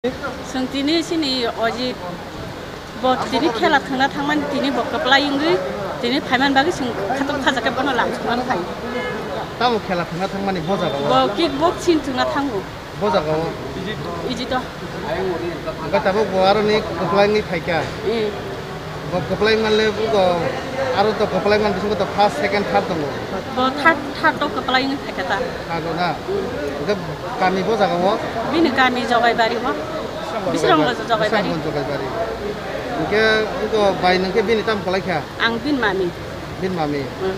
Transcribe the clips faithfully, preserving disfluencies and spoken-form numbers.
Chwng tini chini Ojit bo tini khela thwngna thangmani tini bo kwplai wngwi tini phaiman bagwi chwng khatok khajakhe bono lamsokna phai. Tamo khela thwngna thangmani bo jaga o? Bo kick boxing thwngna thango. Bo jaga o? Ijito. Hwnkhe tabuk bo aroni kwplai wngwi phaikha. Eh. Bo kwplai manle bugo aro to kwplai man bisingo to first, second, third tongo. Bo third, third to kwplai wngwi phaikha ta. Third o na? Hwnkhe kami bo jaga o? Bini kami Jogaibari o. Bisramganj Jogaibari. Bisramganj Jogaibari. Hwnkhe bugo bai nwngkhe bini tamo kwlai kha? Ang bini mami. Bini mami. Hmm.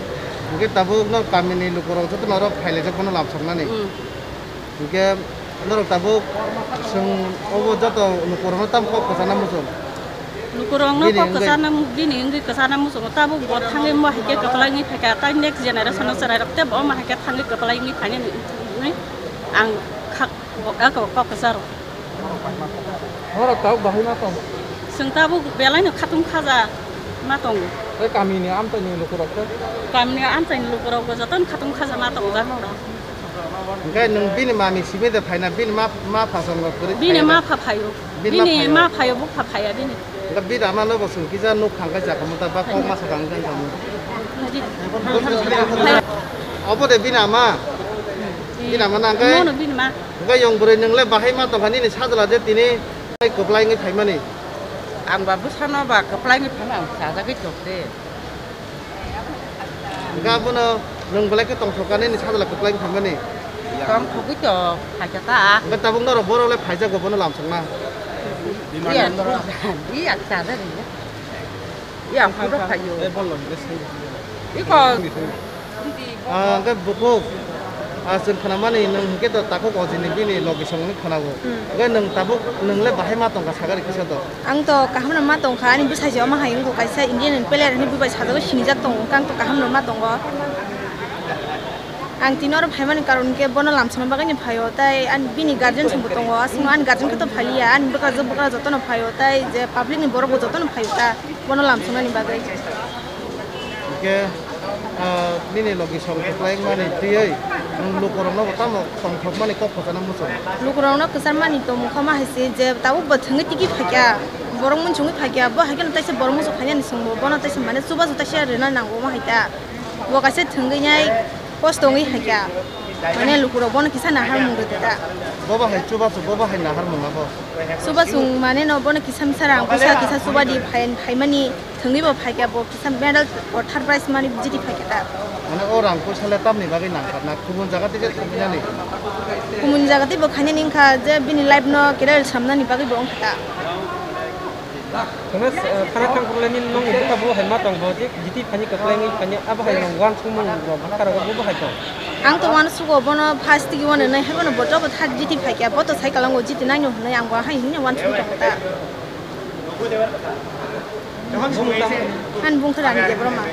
Hwnkhe tabuk no kamini lukurok joto norok phailaijak bono lamsoknani. Hmm. Hwnkhe norok tabuk chwng obo joto lukurokno tamo kok kwchana muchung? Lukurokno bini kok wngwi kwchana mu-, bini wngwi kwchana muchungo tabuk bo thangwi mo hai khe kwplai wngwi phaikha, tai next generation o chwrairok tei bo omo hai khe thangwi kwplai wngwi phainani hwnwi ang kha-, bo-, kok kwcharo. Norok tabuk bahai ma tong? Chwng tabuk belaino khatung khaja ma tongo. Tei kamini amchaini lukurok khe? Kamini amchaini lukurokbo jotono khatung khaja ma tongo. Hwnkhe nwng bini mami simi de phaina, bini ma, ma pha song kwrwi bini phaina ma de? Pha phaio. Bini ma bini phaio? Ma phaio, bupha phaiya bini. Hwnkhe bini ama no bo chwng kisa nuk thang khe chakha muta ba kok ma sakang khe tamo. Obo de bini ama? Bini ama na hwnkhe? Mono bini ma. Hwnkhe yong bwrwi nwng le bahai ma tongkha nini sajla je tini kwplai wngwi phaimani? Ang ba bwsano ba kwplai wngwi phaimani, ang chajagwi tong de. Hwnkhe abono nwng belai khe tongthok kha, nini sajla kwplai wng thangmani? Tongthogwi to phaikha ta. Hwnkhe tabuk norok borok le phaijak bo bono lamsokna? Iya, iya, chada ri. Iya, ang puro phaio. Iko. Ah, hwnkhe bukhuk, ah, chwng khnamani nwng hwnkhe to takhuk ojini bini logi songni khnago. Hmm. Hwnkhe nwng tabuk nwng le bahai ma tongkha sagari kisa to? Ang to kaham no ma tongkha, ani bwsai se omo hai wngkha kaisa Indian player hinwi bubai sajagwi sinijak tongo, hwnkhe ang to kaham no ma tongo. Ang tini oro phaimani karon khe bono lamsokna bagwi ni phaio, tai ani bini guardian songbo tongo, aswkno ani guardian khe to phaliya, ani bwkrajwk bwkra jotono phaio, tai je public ni borok bo jotono phaio ta bono lamsoknani bagwi. Hwnkhe, ah, nini logi song kwplai wngmani twiwi nwng lukurokno bo tamo tongthokmani kok kwchana muchung? Lukurokno kwcharmani tongmung kha ma hai se je tabuk bo thwngwi tiki phaikha, borok munsungwi phaikha, bo hai kheno taisa borok muchung khainani chwngbo bono taisa mane chubachu taisa rwna nango omo hai ta. Bo kaisa thwngwi nai kosto wngwi phaikha, mane lukurok bono kisa naharmung rwdi ta. Bo bo hai chubachu, bo bo hai naharmung abo? Chubachu mane no bono kisa misa rang puisa kisa chubadi phai-, phaimani. Thwngwi bo phaikha, bo kisa medal o third prize mani jiti phaikha ta. Mane o rang puisa le tamni bagwi nangkha na, kubun jaga tei je thangwi nani? Kubun jaga tei bo khainani wngkha je bini life no career samnani bagwi bo wngkha ta. Thangna, eh, thana thangphuru le nini nokni bwkha bo hai ma tong bo je jiti phaini kwplai wngwi phaini abo hai nang uansukmung rok bwkha rogo bo bo hai tong? Ang to uansugo bono first tigi uanwi nai hai bono bo jobo thak jiti phaikha, bo to sai kalango jiti naino hwnwi ang bo hai hwnwi uansugwi tongkha ta. Ani bung khe Rani Debbarma.